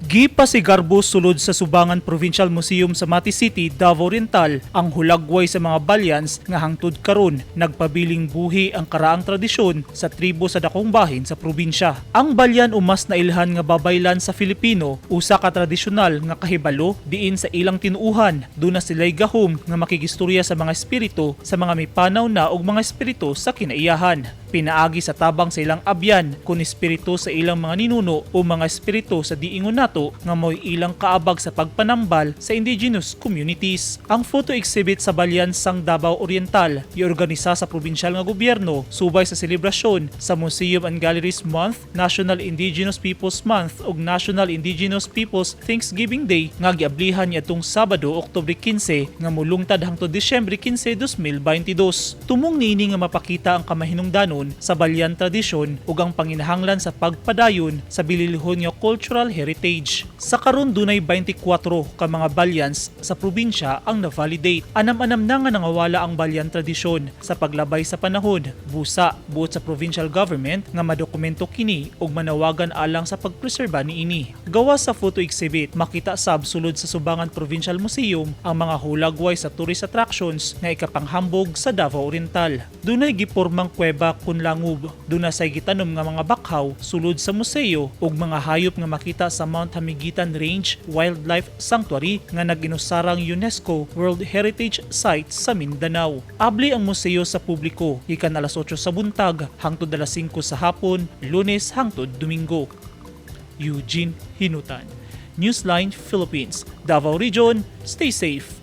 Gipasigarbo sulod sa Subangan Provincial Museum sa Mati City, Davao Oriental ang hulagway sa mga balyans nga hangtod karon nagpabiling buhi ang karaang tradisyon sa tribo sa dakong bahin sa probinsya. Ang balyan o mas nailhan nga babaylan sa Filipino, usa ka tradisyonal nga kahibalo diin sa ilang tinuuhan duna sila'y gahom nga makigistorya sa mga espiritu sa mga mipanaw na og mga espiritu sa kinaiyahan pinaagi sa tabang sa ilang abyan, kun espiritu sa ilang mga ninuno o mga espiritu sa diingon nato nga mo'y ilang kaabag sa pagpanambal sa indigenous communities. Ang photo exhibit sa Balyan sang Davao Oriental giorganisa sa probinsyal nga gobyerno subay sa selebrasyon sa Museum and Galleries Month, National Indigenous Peoples Month ug National Indigenous Peoples Thanksgiving Day nga giablihan niadtong Sabado, Oktubre 15, nga mulungtad hangtod Disyembre 15, 2022. Tumong niini nga mapakita ang kamahinungdanon sa Balyan tradisyon ug ang panginahanglan sa pagpadayon sa bililhon nga cultural heritage. Sa karon, dunay 24 ka mga balyans sa probinsya ang na-validate. Anam-anam na nga nangawala ang balyan tradisyon sa paglabay sa panahon. Busa, buot sa provincial government nga madokumento kini ug manawagan alang sa pagpreserba niini. Gawas sa photo exhibit, makita sab sulod sa Subangan Provincial Museum ang mga hulagway sa tourist attractions nga ikapanghambog sa Davao Oriental. Dunay gipormang kuweba kun langub. Duna say gitanom nga mga bakhaw sulod sa museo ug mga hayop nga makita sa Mount Hamiguitan Range Wildlife Sanctuary nga nag-inusarang UNESCO World Heritage Site sa Mindanao. Abli ang museo sa publiko gikan alas 8 sa buntag hangtod alas 5 sa hapon, Lunes hangtod Domingo. Eugene Hinutan, Newsline Philippines, Davao Region. Stay safe.